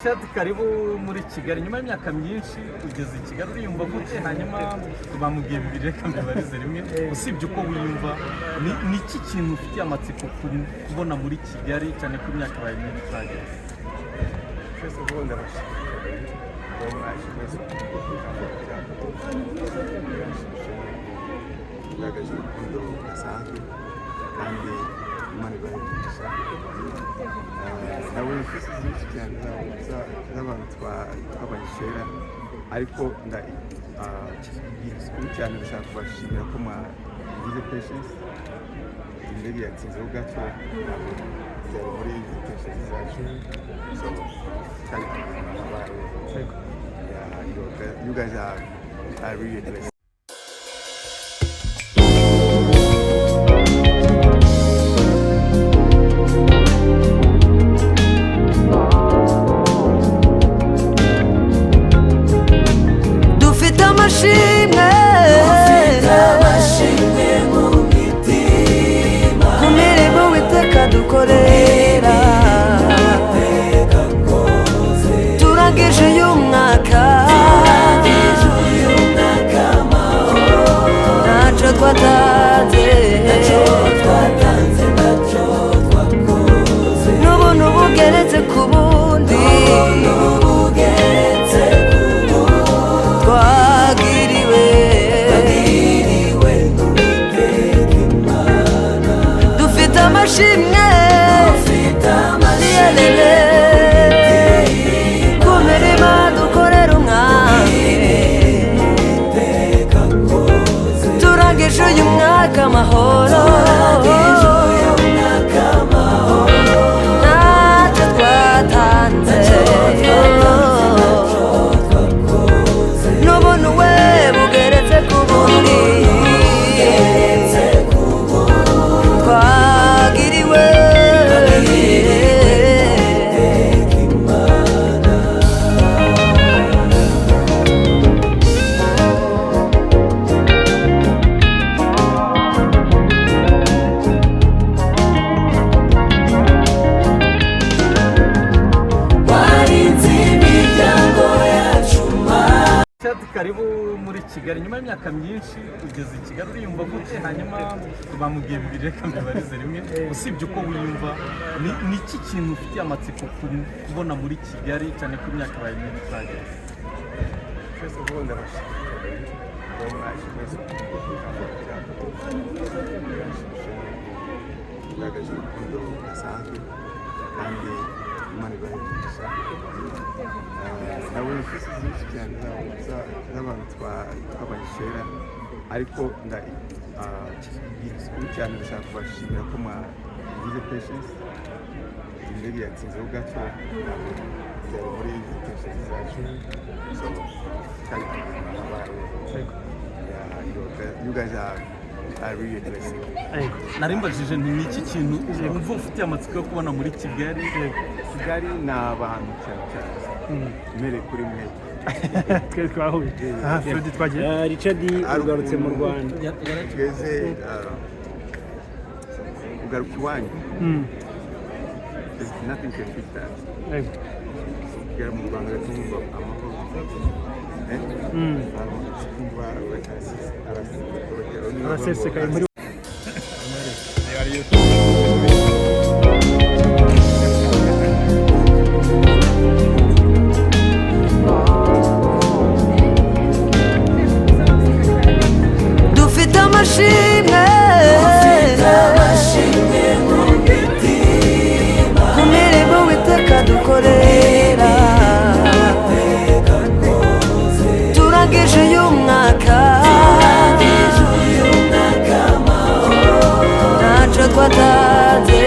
Richard, karibu muri Kigali nyuma y'imyaka myinshi. Ugeze i Kigali uriyumva gute? Hanyuma bamubwiye bibiri, reka mbibarize rimwe. Usibye uko wiyumva, ni iki kintu ufitiye amatsiko kubona muri Kigali, cyane ko imyaka ibaye myinshi utageze? First of all, ndabashimira kuba mwaje mwese. Birashimishije, kugaragaje urukundo rudasanzwe, kandi Imana ibahe umugisha. Nabonye inshuti nyinshi cyane z'abantu twabanye kera, ariko igikuru cyane ndashaka kubashimira ko mwagize patience. Indege yatinzeho gato, ntabwo byari muri intentions zacu, so cyari habaye. Yeah, you guys are really a blessing. Dufite amashimwe Amashimwe mu mitima ku mirimo Uwiteka dukorera. Turangije uyu mwaka Turangije uyu mwaka amahoro. Ntacyo twatanze. Ntacyo twatanze, ntacyo twakoze. N'ubuntu bugeretse ku bundi. Bugeretse ku bundi. Twagiriwe. Twagiriwe n'Uwiteka Imana. Dufite amashimwe. Dufite amashimwe. Yelele. Ku mirimo dukorera umwami. Uwiteka akoze. Turangije uyu mwaka amahoro. Turangije uyu mwaka amahoro. Ntacyo twatanze. Ntacyo twatanze, ntacyo twakoze. N'ubuntu we bugeretse ku bundi. Bugeretse ku bundi. Twagiriwe. Uwiteka Imana. Warinze imiryango yacu. Richard, karibu muri Kigali nyuma y'imyaka myinshi. Ugeze i Kigali uriyumva gute? Hanyuma bamubwiye bibiri, reka mbibarize rimwe. Usibye uko wiyumva, ni iki kintu ufitiye amatsiko kubona muri Kigali, cyane ko imyaka ibaye myinshi utageze? First of all, ndabashimira kuba mwaje mwese. Birashimishije, kugaragaje urukundo rudasanzwe, kandi Imana ibahe umugisha. Nabonye inshuti nyinshi cyane z'abantu twabanye kera, ariko igikuru cyane ndashaka kubashimira ko mwagize patience. Indege yatinzeho gato, ntabwo byari muri intentions zacu, so cyari habaye. Yeah, you guys are really a blessing. Narimbajije nti ni iki kintu wumva ufitiye amatsiko yo kubona muri Kigali? Kigali ni abantu cyane cyane, mpereye kuri mwe. Twe twahuye aha, Freddy, twagiye. Richard, ugarutse mu Rwanda. Tweze kugaruka iwanyu. There's nothing can beat that. Kugera mu Rwanda tumva amahoro. Eh? Kumva Arasesekaye muri Dufite amashimwe. Dufite amashimwe mu mitima ku mirimo Uwiteka dukorera. Uwiteka akoze. Turangije uyu mwaka. Turangije uyu mwaka amahoro. Ntacyo twatanze.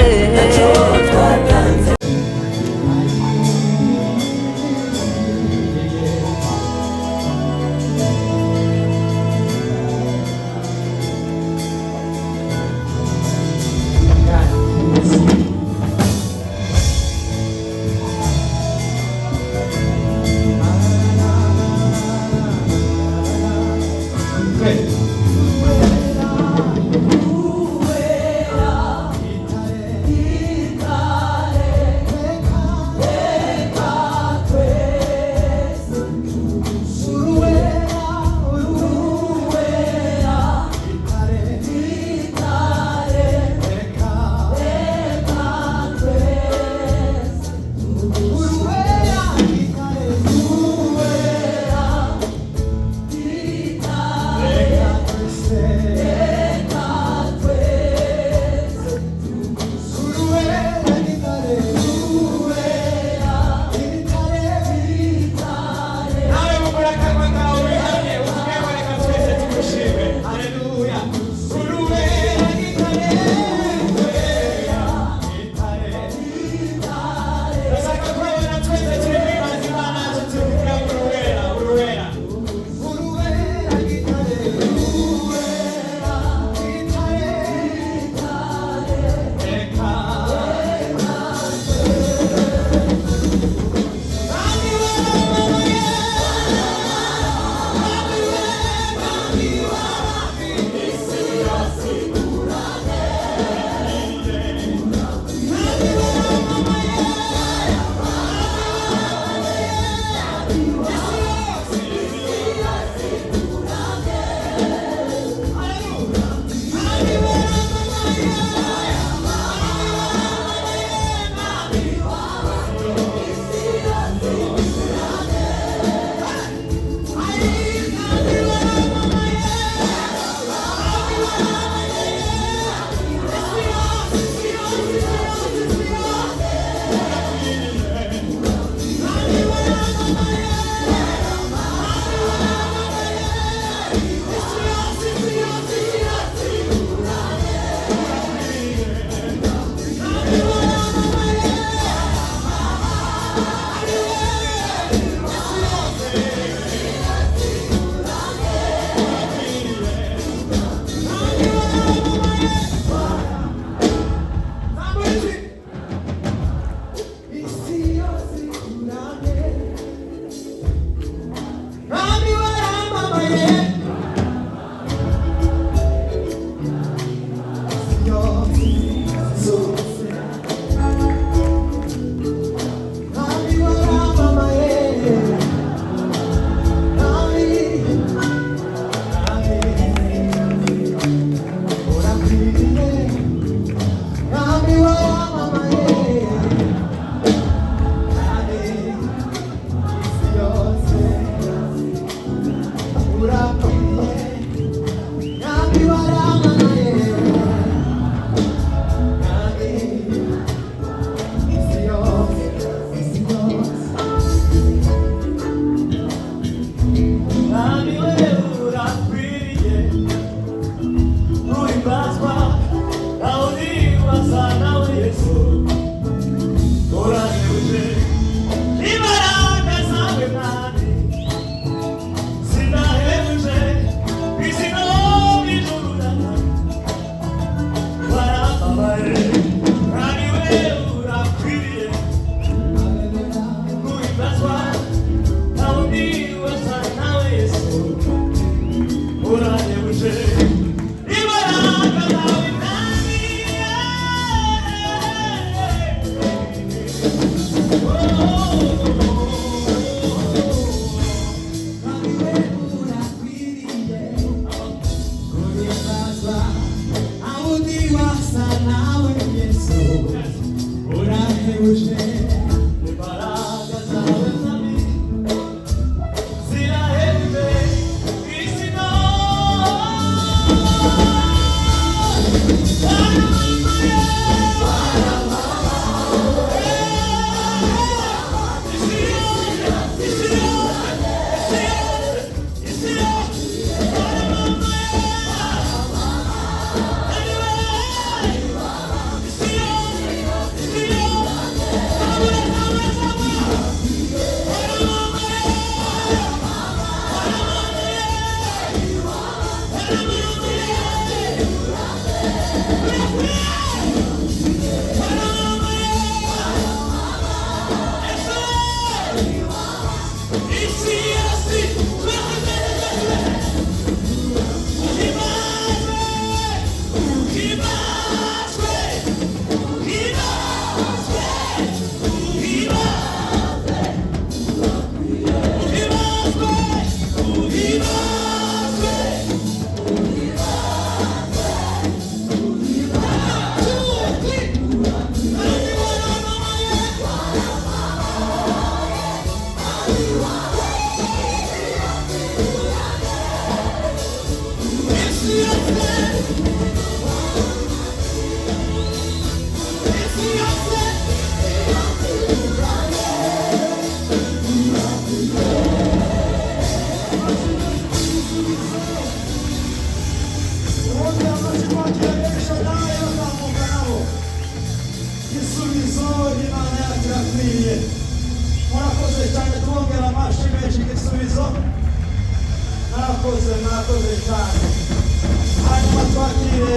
Igisubizo, Imana yacu irakwiriye. Murakoze cyane, tubongera amashyi menshi. Igisubizo, murakoze, murakoze cyane. Hanyuma twakire